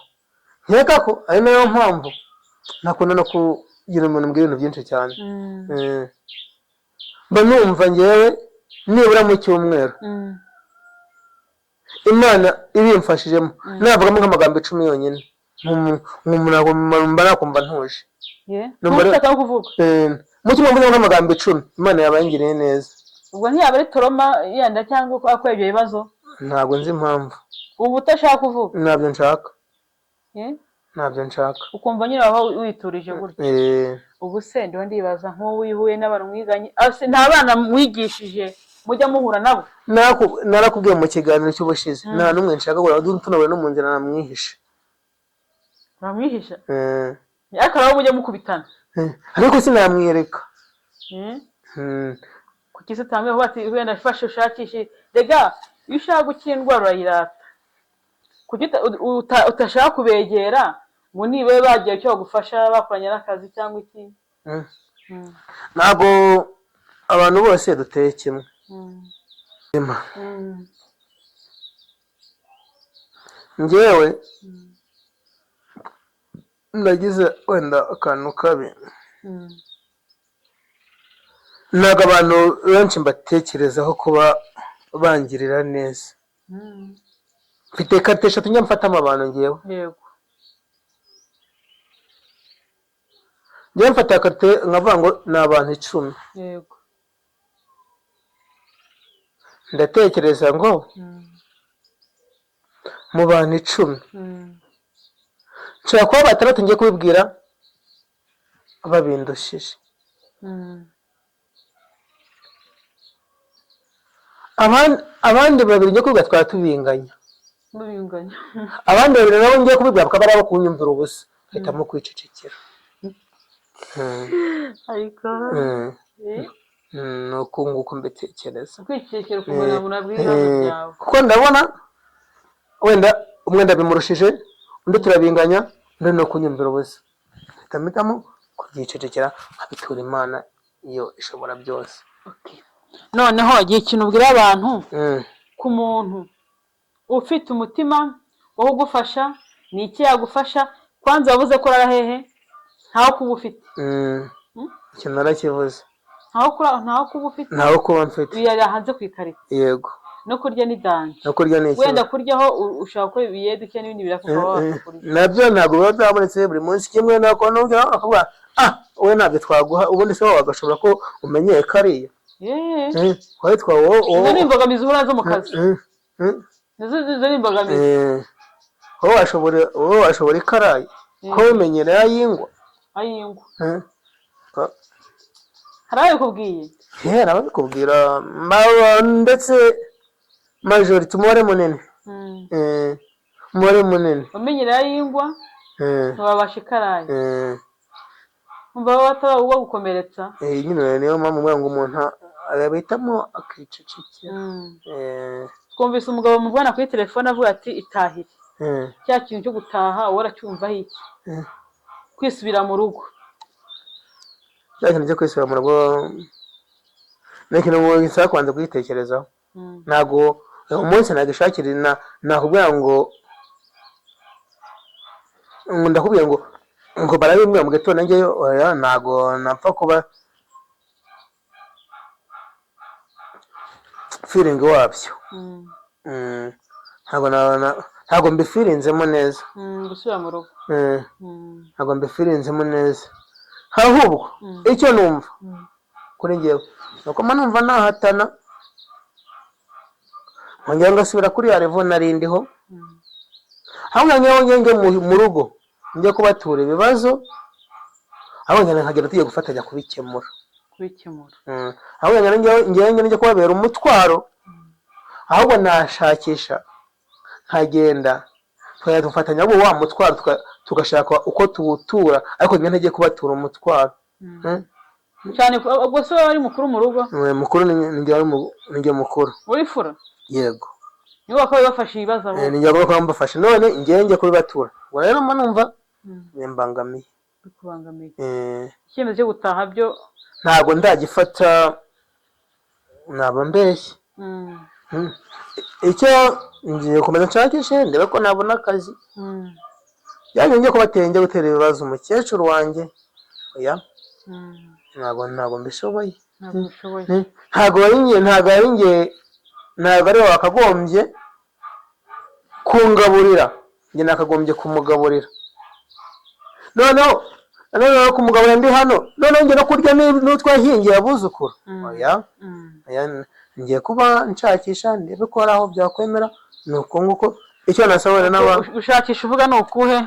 nkeka ko ari nayo mpamvu ntakunda no kugira umuntu mbwira ibintu byinshi cyane. Mba numva ngewe nibura mu cyumweru, Imana ibimfashijemo, navugamo nk'amagambo 10 yonyine, mba nakumva ntuje. Ye? Numva Ntushaka no kuvuga? Mu cyumweru mvuze nk'amagambo 10, Imana yaba yangiriye neza. Ubwo ntiyaba ari trauma yenda, cyangwa uko akora ibyo bibazo? Ntabwo nzi impamvu. Ubu utashaka kuvuga? Ntabyo nshaka. Ye? Ntabyo nshaka. Ukumva nyine waba witurije gutya? Eh. Ubu se ndiho ndibaza, nk'ubu iyo uhuye n'abantu mwiganye, ah, se nta bana mwigishije mujya muhura nabo? Narakubwiye mu kiganiro cy'ubushize, nta n'umwe nshaka guhura, tunabura no mu nzira namwihishe. Uramwihisha? Eh. Ariko hari abo mujya mukubitana? Ariko sinamwiyereka. Eh? Kuki se utambwiye bati wenda fashe ushakishe? Rega iyo ushaka gukira indwara urayirata. Kuki utashaka kubegera ngo nibura bagiye icyo bagufasha, bakoranye n'akazi cyangwa iki? Ntabwo abantu bose duteye kimwe. Njyewe nagize wenda akantu kabi. Ntabwo abantu benshi mbatekerezaho kuba bangirira neza. Mfite karite eshatu njya mfatamo abantu ngewe. Njyewe mfata karite nkavuga ngo ni abantu 10. Ndatekereza ngo mu bantu 10, nshobora kuba batandatu ngiye kubibwira babindushije. Abandi babiri ngiye kubibwira twaba tubinganya. Mubinganya. Abandi babiri nabo ngiye kubibwira bakaba ari abo kunyumvira ubusa, nkahitamo kwicecekera. Ariko Ni uku nguku mbitekereza. Kwicecekera, ukumva nabwira ibibazo byawe. Kuko ndabona wenda umwe ndabimurushije, undi turabinganya, undi ni ukunyumvira ubusa, mpita mpitamo kubyicecekera, nkabitura Imana iyo ishobora byose. Okay. Noneho igihe ikintu ubwira abantu ku muntu ufite umutima wo kugufasha, ni iki yagufasha? Kwanza wavuze ko urara hehe? Ntaho kuba ufite? Ikintu narakivuze. Ntaho kuba ufite? Ntaho kuba mfite. Uyarira hanze ku ikarito? Yego. No kurya ni danger? No kurya ni ikibazo. Wenda kuryaho ushobora gukora ibiyede n'ibindi biraka, ukaba wabasha kurya. Nabyo ntabwo biba byabonetse buri munsi kimwe nako nubwo bakavuga ah wowe ntabyo twaguha, ubundi se wowe wagashobora ko umenyeye kariya. Wowe twa wowe. Izo ni imbogamizi uhura nazo mu kazi. Izo ni imbogamizi. Wowe washobora ikarayi ko umenyereye ay'ingwa. Ay'ingwa. Hari ababikubwiye? Kera babikubwira ndetse majority, umubare munini. Umubare munini. Wamenyereye ay'ingwa, ntiwabasha ikarayi. Umva baba bataba bagukomeretsa. Nyine niyo mpamvu mvuga ngo umuntu arabihitamo akicecekera. Twumvise umugabo muvugana kuri telefone avuga ati itahire. Cya kintu cyo gutaha wowe uracyumvaho iki? Kwisubira mu rugo. Cya kintu cyo kwisubira mu rugo ni ikintu gisaba kubanza kugitekerezaho. Ntabwo umunsi nagishakira, nakubwira ngo ndakubwira ngo barabimbwira mu gitondo njyeyo, oya, ntabwo napfa kuba feeling wabyo. Ntabwo ntabwo mbifirinzemo neza. Gusubira mu rugo. Ntabwo mbifirinzemo neza, ahubwo icyo numva kuri njyewe ni uko mba numva nahatana nkongera ngasubira kuri ya level nari ndiho, ahubwo njyewe njye mu rugo njye kubatura ibibazo, ahubwo njye nkagenda tugiye gufatanya kubikemura. Kubikemura. Ahubwo njyewe njye kubabera umutwaro, ahubwo nashakisha nkagenda tukajya dufatanya ahubwo wa mutwaro, tugashaka uko tuwutura, ariko njye ntagiye kubatura umutwaro. Cyane ubwo se waba ari mukuru mu rugo? Mukuru ni njye mukuru. Uri fura? Yego. Nibo bakaba bafashe ibibazo abo. Ni njye bagomba kuba mbafashe, none njyewe njye kubibatura, ubwo rero mba numva bimbangamiye. Bikubangamiye. Icyemezo cyo gutaha byo? Ntabwo ndagifata, naba mbeshye. Icyo ngiye gukomeza nshakishe ndebe ko nabona akazi. Yanjye njye kubatera, njye gutera ibibazo umukecuru wanjye, oya. Ntabwo mbishoboye. Ntabwo ubishoboye. Ntabwo ari njye, ntabwo ari we wakagombye kungaburira, njye nakagombye kumugaburira. Noneho kumugaburira ndi hano, noneho njye no kurya n'utwo yahingiye abuzukuru, oya. Oya, ngiye kuba nshakisha ndebe ko hari aho byakwemera, ni uko nguko icyo nasaba n'aba Gushakisha uvuga ni ukuhe?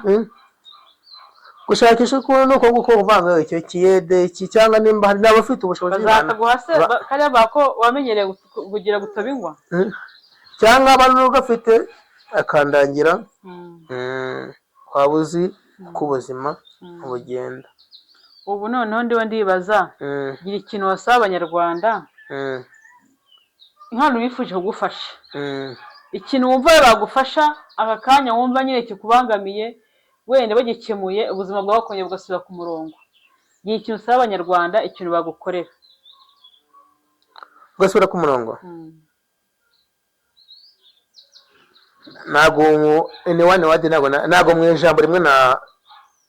Gushakisha ukuntu ni uko nguko kuvanga icyo kiyede iki, cyangwa nimba hari n'abafite ubushobozi Bazakaguha se? Kariya bako wamenyereye kugira gutoba ingwa. Cyangwa aba n'ugafite akandangira. Waba uzi uko ubuzima bugenda. Ubu noneho ndiwe ndibaza, gira ikintu wasaba Abanyarwanda, nk'abantu bifuje kugufasha, ikintu wumva bagufasha aka kanya, wumva nyine kikubangamiye, wenda bagikemuye ubuzima bwawe bukongera bugasubira ku murongo. Gira ikintu usaba Abanyarwanda, ikintu bagukorera. Ugasubira ku murongo. Ntabwo in one word, ntabwo mu ijambo rimwe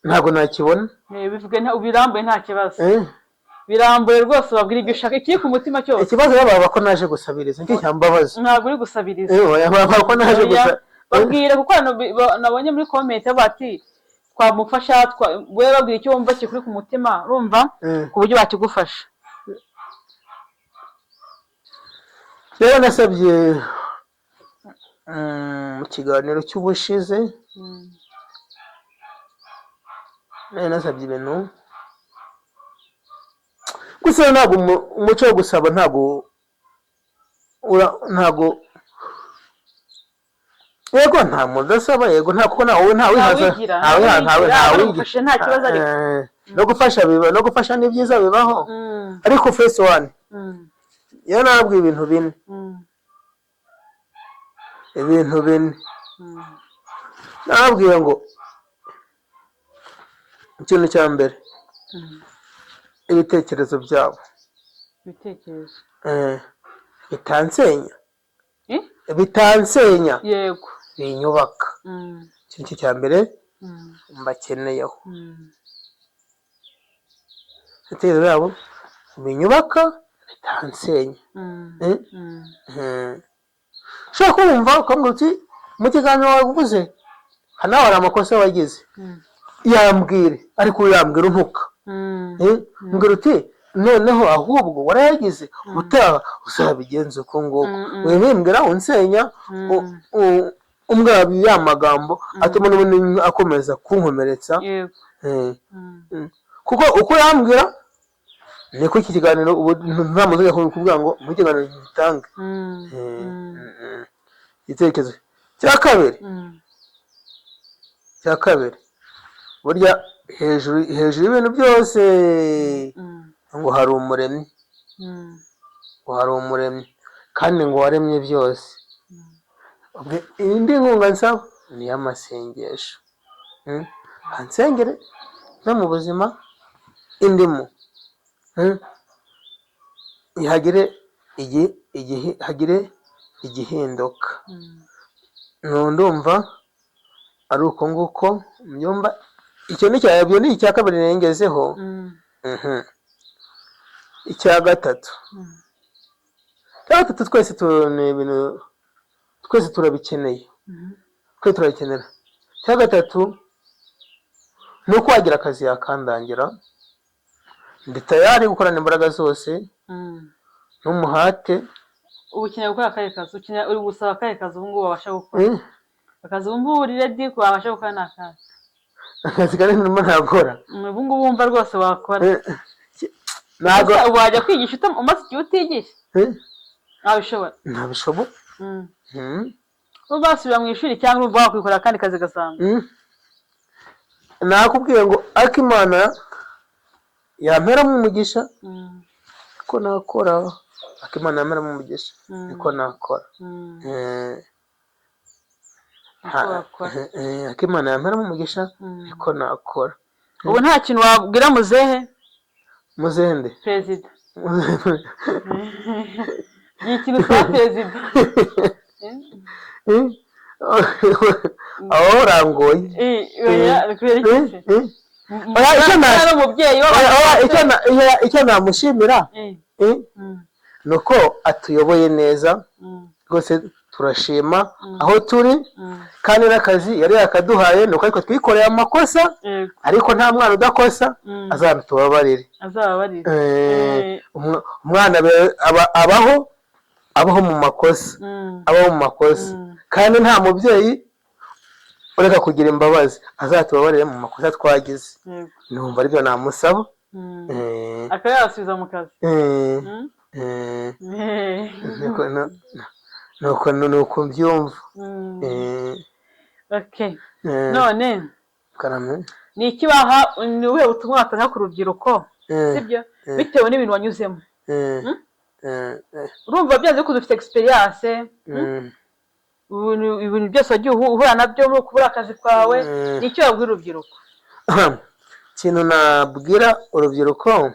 ntabwo nakibona. Bivuge ubirambuye, nta kibazo. Eh? Birambuye rwose, ubabwira ibyo ushaka, ikiri ku mutima cyose. Ikibazo rero baba ko naje gusabiriza, nicyo cyambabaza. Ntabwo uri gusabiriza. Oya, baba ko naje Oya, gusa babwire, kuko hano nabonye muri comment bati twamufasha, wowe babwira icyo wumva kikuri ku mutima, urumva, ku buryo bakigufasha. Rero nasabye mu kiganiro cy'ubushize, nari nasabye ibintu gusa ntabwo umuco wo gusaba ntabwo ntabwo, yego, nta muntu udasaba, yego, nta kuko ntawe ntawihaza. Ntawigira, ntawiha ntawe ntawigira, ntawigira. Bagufashe nta kibazo ariko. No gufasha ni byiza bibaho, ariko first one, iyo nabwiye ibintu bine, ibintu bine, nababwiye ngo ikintu cya mbere, ibitekerezo byabo Ibitekerezo. Bitansenya. Eh? Bitansenya, binyubaka. Ikintu cya mbere mbakeneyeho, ibitekerezo byabo binyubaka bitansenya. Eh? Ushobora kumva ukambwira uti mu kiganiro wavuze hano hari amakosa wagize, yambwire, ariko yambwira untuka. Eh? Mbwira uti noneho ahubwo warayagize, ubutaha uzabigenza uko nguko. Wibimbwira unsenya, umbwira ya magambo atuma n'ubundi akomeza kunkomeretsa. Kuko uko yambwira niko iki kiganiro ubu nta muntu ujya kuvuga ngo mu kiganiro gitange. Igitekerezo cya kabiri, cya kabiri, burya hejuru hejuru y'ibintu byose ngo hari Umuremyi, ngo hari Umuremyi kandi ngo waremye byose. Ubwo indi nkunga nsaba ni iy'amasengesho. Ansengere no mu buzima indimo. Hagire hagire igihinduka. Ndumva ari uko nguko mbyumva. Icyo ni icya, ni icya kabiri nengezeho. Icya gatatu, icya gatatu, twese ni ibintu twese turabikeneye, twese turabikenera. Icya gatatu ni uko wagira akazi yakandangira, ndi tayari gukorana imbaraga zose n'umuhate. Ubu ukeneye gukora akahe kazi? Ukeneye, uri gusaba akahe kazi ubu ngubu wabasha gukora? Akazi ubu ngubu uri ready ko wabasha gukora ni akahe? Akazi kari ndimo ntakora. Ubu ngubu wumva rwose wakora? Ntabwo. Gusa ubu wajya kwigisha umaze igihe utigisha? Ntabishobora? Ntabishobora. Ubu basubira mu ishuri cyangwa urumva wakwikorera akandi kazi gasanzwe? Nakubwiye ngo ariko Imana yamperamo umugisha ko nakora, ariko Imana yamperamo umugisha niko nakora. Niko wakora. Ariko Imana yamperamo umugisha niko nakora. Ubu nta kintu wabwira muzehe? Muzende? Perezida, ni ikintu usaba perezida. Aho urangoye. Oya, kubera iki se? Oya, icyo Ari umubyeyi Oya, oya, w'abantu. Icyo namushimira ni uko atuyoboye neza rwose, turashima aho turi, kandi n'akazi yari yakaduhaye, ni uko ariko twikoreye amakosa, ariko nta mwana udakosa. Azabitubabarire. Azababarire. Umwana abaho mu makosa, abaho mu makosa, kandi nta mubyeyi ureka kugira imbabazi. Azatubabarire mu makosa twagize. Numva aribyo namusaba. Akaba yabasubiza mu kazi. Nuko mbyumva. Okay. None Karame. ni iki waha, ni ubuhe butumwa watanga ku rubyiruko, sibyo, bitewe n'ibintu wanyuzemo? Urumva byanze bikunze ufite experience, ibintu byose wagiye uhura nabyo muri kubura akazi kwawe, ni icyo wabwira urubyiruko? Ikintu nabwira urubyiruko,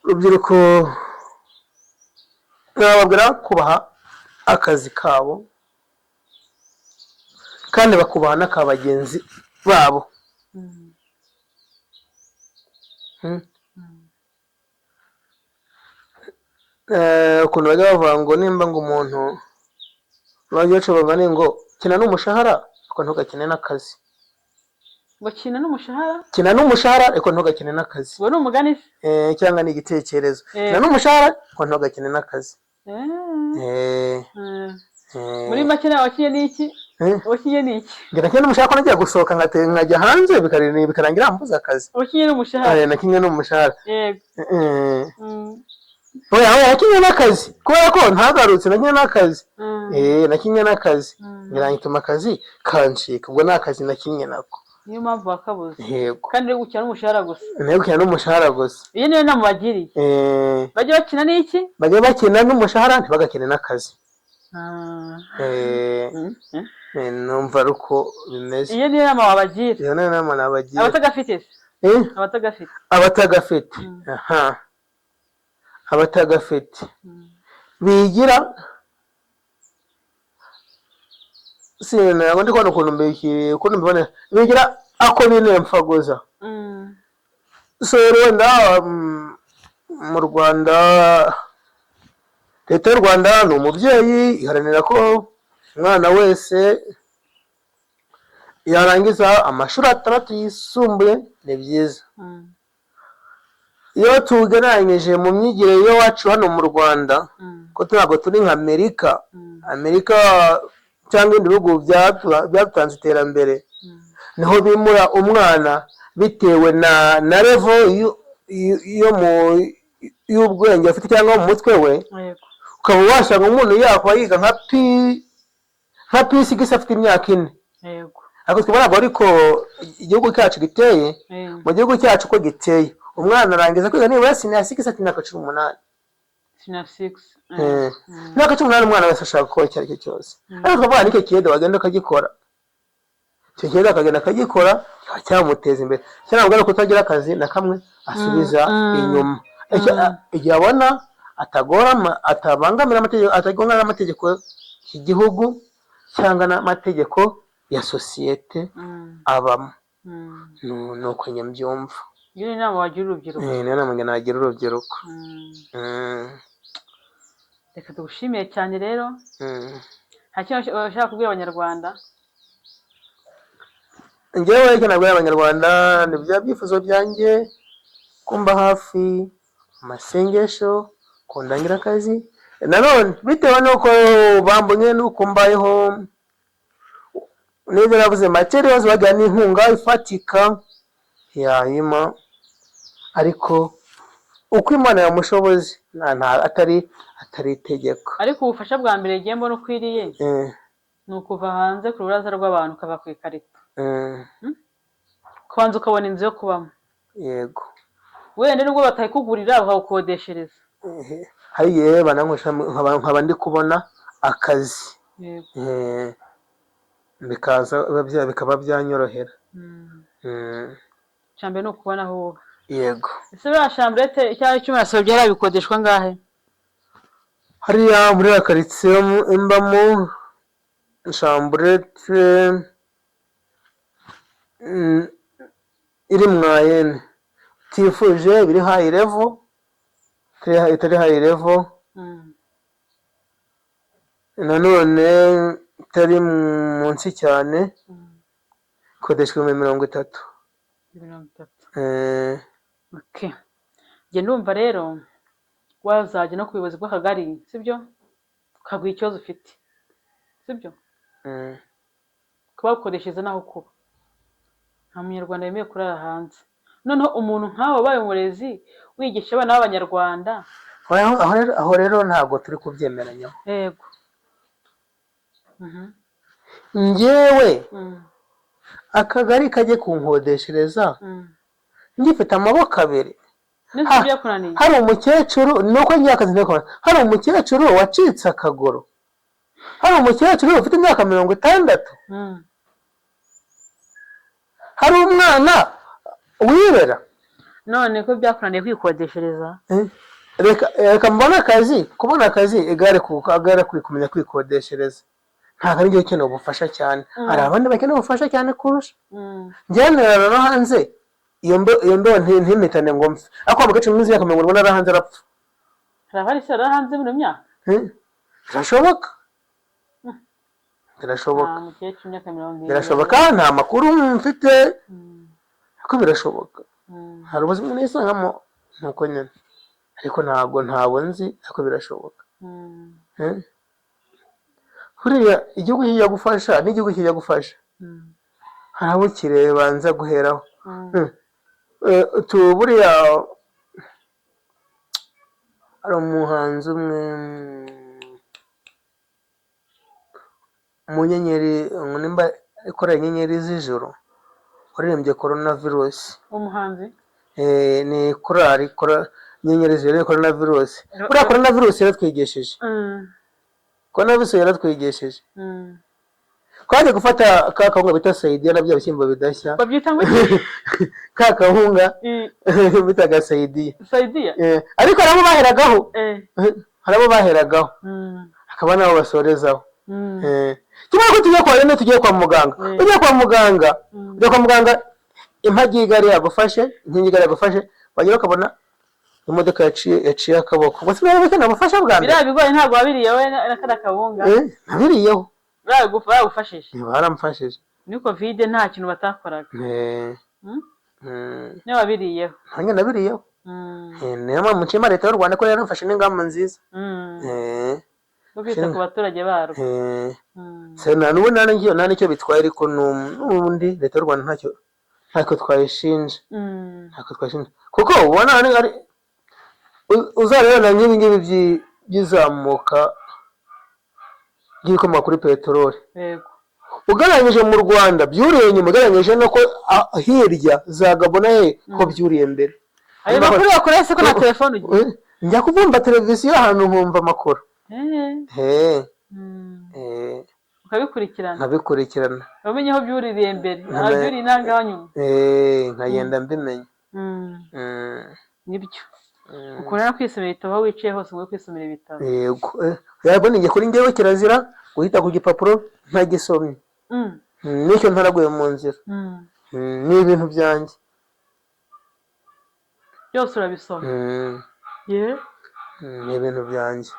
urubyiruko nababwira kubaha akazi kabo kandi bakubaha n'aka bagenzi babo. Ukuntu bajya bavuga ngo nimba ngo umuntu bajya baca bavuga ngo kina n'umushahara ariko ntugakine n'akazi. Ngo kina n'umushahara? Kina n'umushahara ariko ntugakine n'akazi. Uwo ni umugani se? Cyangwa ni igitekerezo. Kina n'umushahara ariko ntugakine n'akazi. Muri make nawe wakinye n'iki? Wakinye n'iki? Njye nakinye n'umushahara ko nagiye gusohoka nkajya hanze, bikarangira mbuze akazi. Wakinye n'umushahara? Nakinye n'umushahara. Yego. Oya, oya, nakinye n'akazi kubera ko ntagarutse, nakinye n'akazi. Nakinye n'akazi, birangituma akazi kancika, ubwo ni akazi nakinye nako. Niyo mpamvu wakabuze? Yego. Kandi uri gukina n'umushahara gusa? Nayo gukina n'umushahara gusa. Iyo niyo nama bagiriye? Bajye bakina n'iki? Bajya bakina n'umushahara, ntibagakine n'akazi. Numva ari uko bimeze. Iyo niyo nama wabagira? Iyo niyo nama nabagira. Abatagafite se? Abatagafite? Abatagafite, aha, abatagafite bigira, ntabwo ndi kubona ukuntu ukuntu mbibona, bigira ako binemfaguza. So rero wenda mu Rwanda, Leta y'u Rwanda ni umubyeyi, iharanira ko umwana wese yarangiza amashuri 6 yisumbuye, ni byiza. Iyo tugereranyije mu myigire y'iwacu hano mu Rwanda, ko ntabwo turi nka Amerika, Amerika cyangwa ibindi bihugu byatanze iterambere, niho bimura umwana bitewe na level yo mu y'ubwenge afite cyangwa mu mutwe we. Ukaba wasanga umuntu yakuba yiga nka P6 afite imyaka 4. Ariko twebwe ntabwo ariko igihugu cyacu giteye. Mu gihugu cyacu uko giteye, umwana arangiza kwiga nibura senior six afite imyaka 18. Senior six. Imyaka 18 umwana wese ashaka gukora icyo ari cyo cyose, ariko tukavuga n'icyo kiyede wagenda ukagikora. Icyo kintu akagenda akagikora, kikaba cyamuteza imbere. Icyo ntabwo ari ukutagira akazi na kamwe asubiza inyuma. Igihe abona atagorama, atabangamira amategeko, atagongana n'amategeko y'igihugu cyangwa n'amategeko ya sosiyete abamo. Ni uko njye mbyumva. Iyo ni inama wagira urubyiruko. Niyo nama njye nagira urubyiruko. Reka tugushimire cyane rero. Nta kintu ushaka kubwira Abanyarwanda? Njyewe icyo nabwira Abanyarwanda ni bya byifuzo byanjye: kumba hafi mu masengesho, kundangira akazi. Nanone bitewe n'uko bambonye n'uko mbayeho neza, navuze materials, bagira n'inkunga ifatika yayima, ariko uko Imana yamushoboze, atari itegeko. Ariko ubufasha bwa mbere ngiye mbona ukwiriye ni ukuva hanze ku rubaraza rw'abantu, ukava ku ikarito, kubanza ukabona inzu yo kubamo. Yego. Wenda nubwo batayikugurira, bakagukodeshereza. Hari igihe bananywesha, nkaba ndi kubona akazi. Bikaza bikaba byanyorohera. Icya mbere ni ukubona aho uba. Yego. Ese buriya chambrette cyangwa icyuma yasohoye byari bikodeshwa angahe? Hariya muri ya karitsiye mbamo, chambrette iri moyenne, tifuje biri high level, itari high level, nanone itari munsi cyane, ikodeshwa 30,000. 30. Eh. Okay. Njye ndumva rero wazajya no ku buyobozi bw'akagari, sibyo, ukaguha ikibazo ufite, sibyo? Mm. Kuba bagukodeshereza n'aho kuba. Nta Munyarwanda wemewe kurara hanze. Noneho umuntu nkawe wabaye umurezi, wigisha abana b'Abanyarwanda. Aho rero ntabwo turi kubyemeranyaho. Yego. Mhm. Njyewe akagari kajye kunkodeshereza ngifite amaboko abiri? N'inzu byakunaniye? Hari umukecuru, nuko ngiye akazi ndakora, hari umukecuru wacitse akaguru, hari umukecuru ufite imyaka 60, hari umwana wirera. None ko byakunaniye kwikodeshereza? Eh, reka mbone akazi. Kubona akazi, igare ku igare, kumenya kwikodeshereza, ntabwo ari njye ukeneye ubufasha cyane. Hari abandi bakeneye ubufasha cyane kurusha. Njyewe nirara no hanze, iyo mbeho ntimpitane ngo mpfe, ariko wa mukecuru umaze imyaka 40 ari hanze arapfa. Hari abari se bari hanze muri iyo myaka? Eh, birashoboka, birashoboka. Nta mukecuru imyaka 70. Birashoboka, nta makuru mfite, ariko birashoboka. Hari ubuzima nisangamo nuko nyine, ariko ntabwo ntabwo nzi, ariko birashoboka. Eh? Buriya igihugu kijya gufasha n'igihugu kijya gufasha, hari abo kirebanza guheraho. Buriya hari umuhanzi umwe mu nyenyeri, ngo nimba ikorera Inyenyeri z'Ijoro, waririmbye Corona Virus. Umuhanzi? Ni korali Inyenyeri z'Ijoro, Corona Virus. Buriya Corona Virus yaratwigishije. Corona Virus yaratwigishije. Twaje gufata ka kawunga bita sayidiya na bya bishyimbo bidashya. Babyita ngo iki? Ka kawunga bitaga sayidiya. Sayidiya? Ariko hari abo baheragaho. Hari abo baheragaho, hakaba n'abo basorezaho. Kimwe ko tugiye kwa rene, tugiye kwa muganga. Ugiye kwa muganga, ujya kwa muganga, impagi y'igare yagufashe, inkingi y'igare yagufashe, wagera ukabona imodoka yaciye akaboko. Gusa niba bakeneye ubufasha bwa mbere. Biriya bigori ntabwo wabiriye wowe na kariya kawunga? Nabiriyeho. Baragufashije? Baramfashije. Muri COVID nta kintu batakoraga. Niyo wabiriyeho? Nanjye nabiriyeho. Niyo mpamvu nshima Leta y'u Rwanda ko yaramfashe n'ingamba nziza. Zo kwita ku baturage barwo. Se nta n'ubu nta n'icyo bitwaye, ariko n'ubundi Leta y'u Rwanda ntacyo twayishinja. Ntacyo twayishinja, kuko ubona uzareba na nk'ibi ngibi by'izamuka ry'ibikomoka kuri peteroli. Ugereranyije mu Rwanda byuriye nyuma, ugereranyije nuko hirya za Gabon he ko byuriye mbere. Ayo makuru bakora se ko na telefone ugira? Njya kuvumba televiziyo ahantu nkumva amakuru. Ukabikurikirana. Nkabikurikirana. Wamenye aho byuririye mbere, ababyuriye intangaha nyuma. Nkagenda mbimenya. Nibyo. Ukunda no kwisomera ibitabo, aho wicaye hose ngo kwisomera ibitabo. Yego. Yego, ninjye kuri njyewe kirazira guhita ku gipapuro ntagisomye. N'icyo ntaraguye mu nzira. Ni ibintu byanjye. Byose urabisoma. Ye. Ni ibintu byanjye.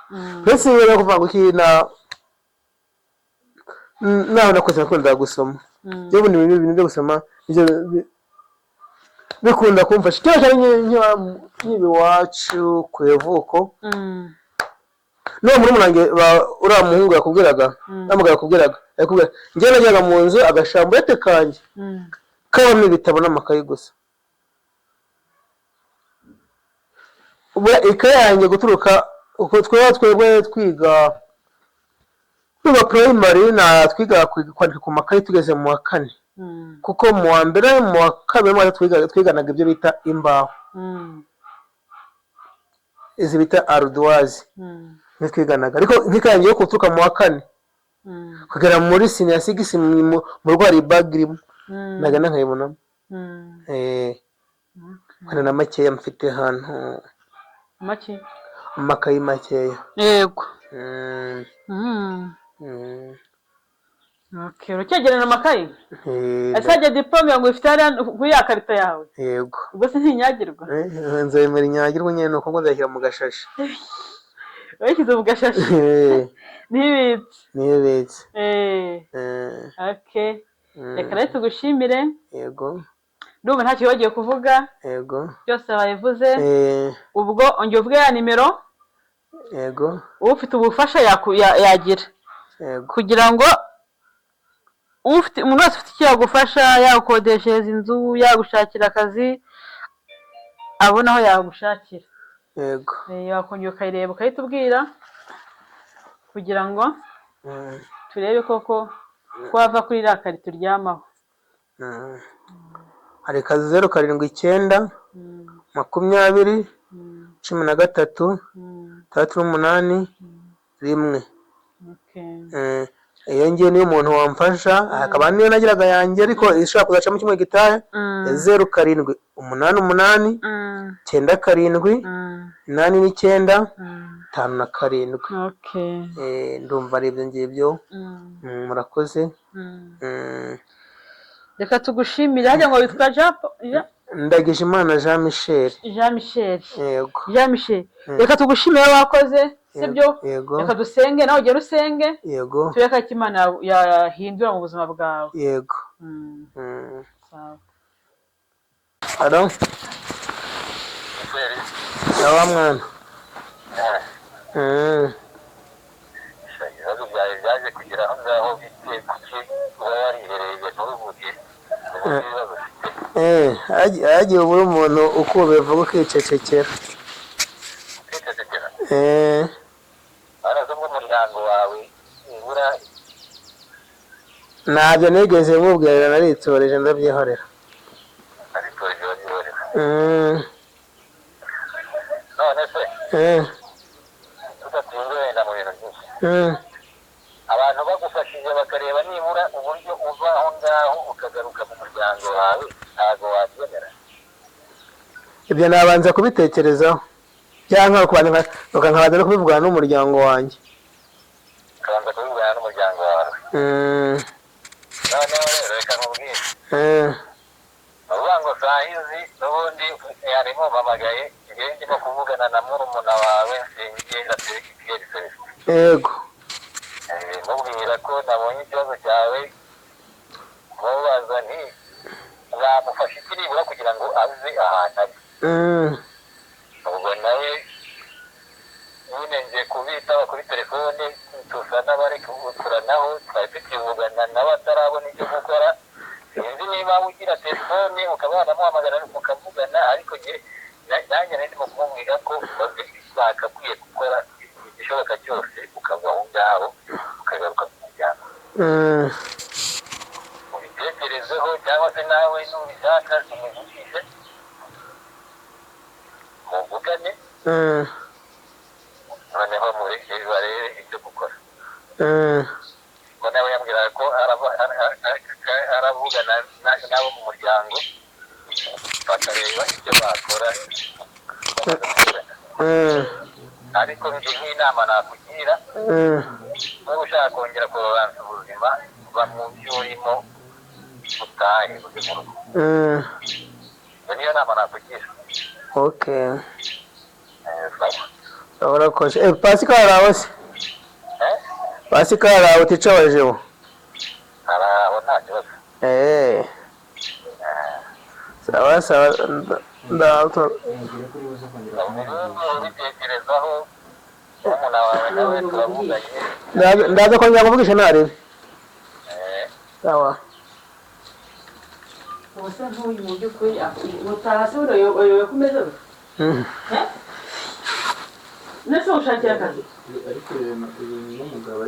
Mbese rero kuvuga ngo iki na naho nakoze nakundaga gusoma. Yewe, ni ibintu byo gusoma ibyo bikunda kumfasha cyane cyane nkiba iwacu ku ivuko. N'uwo murumuna wanjye, uriya muhungu yakubwiraga, mugabo yakubwiraga, njyewe najyaga mu nzu agashamburete kanjye kabamo ibitabo n'amakayi gusa. Ubu ikaye yanjye guturuka uko twebwe twiga primary na twiga kwandika ku makayi tugeze mu wa kane, kuko mu wa mbere, mu wa kabiri, mu wa gatatu twiganaga ibyo bita imbaho, izi bita ardoise, nizo twiganaga. Ariko nk'ikaye yanjye yo guturuka mu wa kane kugera muri senior six, mu rugo hari bag irimo, nagana nkayibonamo. Wenda na makeya mfite hano. Make. Amakayi makeya. Yego. Okay, uracyegerana amakayi? Ese hajya diplome ngo ifite hariya kuri ya karita yawe? Yego. Ubwo se ntinyagirwa? Nzemera inyagirwa nyine, nuko ngo nzayishyira mu gashashi. Wayishyize mu gashashi? Ntibitse? Ntibitse. Okay, reka rero tugushimire. Yego. Ndumva ntacyo wibagiwe kuvuga. Yego. Byose babivuze. Ubwo ongera uvuge ya nimero. Yego. Ufite ubufasha yagira. Yego. Kugira ngo ufite, umuntu wese ufite icyo yagufasha, yagukodeshereza inzu, yagushakira akazi, abona aho yagushakira. Yego. Wakongera ukayireba ukayitubwira kugira ngo turebe koko ko wava kuri iriya karito uryamaho. Hari kazi 079 20 13 68 1. Iyo ngiyo niyo umuntu wamfasha, hakaba niyo nagiraga yanjye ariko ishobora kuzacamo kimwe gitaha, 0788 97 89 57. Ndumva ari ibyo ngibyo. Murakoze. Reka tugushimire. Hajya ngo witwa Jean Ndagijimana Jean Michel. Jean Michel. Yego. Jean Michel, reka tugushimire, wakoze, sibyo? Yego. Reka dusenge, nawe ugere usenge. Yego. Turebe ko Imana yahindura mu buzima bwawe. Yego. Sawa. Alo. Yawa mwana. Ibibazo byawe byaje kugera aho ngaho bite? Kuki uba warihereye ntubivuge ubundi ibibazo ufite? Hagiye ubura umuntu uko ubivuga ukicecekera. Ukicecekera. Baraza bw'umuryango wawe nibura? Ntabyo nigeze mubwira, naritoreje ndabyihorera. Aritoreje babyihorera. None se, tudatinze wenda mu bintu byinshi, abantu bagufashije bakareba nibura uburyo uva aho ngaho ukagaruka mu muryango wawe, ntabwo wabyemera? Ibyo nabanza kubitekerezaho cyangwa nkabanza no kubivugana n'umuryango wanjye. Ukabanza kubivugana n'umuryango wawe. Noneho rero reka nkubwire. Uvuga ngo saa hizi n'ubundi yari mumpamagaye, njyewe ndimo kuvugana na murumuna wawe Nsengiyenda Pierre Celestin. Yego. Mubwira ko nabonye ikibazo cyawe, mubaza nti zamufasha iki nibura kugira ngo aze ahantu ari. Ubwo nawe nyine ngiye kubitaba kuri telefone, tusa n'abari kuturanaho, twari tukivugana nawe atarabona icyo gukora. Sinzi niba ugira telefone ukaba wanamuhamagara mukavugana, ariko njye nanjye nari ndimo kumubwira ko bagakwiye gukora igishoboka cyose ukava aho ngaho ukagaruka mu muryango. Ubitekerezeho cyangwa se nawe nubishaka umuvugishe muvugane. Noneho mureke barebe icyo gukora. Ko nawe yambwiraga ko aravugana n'abo mu muryango, bakareba icyo bakora bamaze kuvugana. Ariko njye nk'inama nakugira, niba ushaka kongera kubabanza ubuzima, va mu byo urimo, utahe ujye mu rugo. Iyo niyo nama nakugira. Okay. Sawa. Urakoze. Pascal aho se? Eh? Pascal aho uticabajeho? Hari aho, nta kibazo. Sawa sawa, Ubitekerezaho, murumuna wawe nawe turavuganye. Ndaza kongera kuvugisha narebe. Sawa. Ubu se nk'uyu mu by'ukuri utaha se buriya uyobewe ko umeze gutya? Eh? Nese ushakira akazi? Ariko ibintu n'umugabo.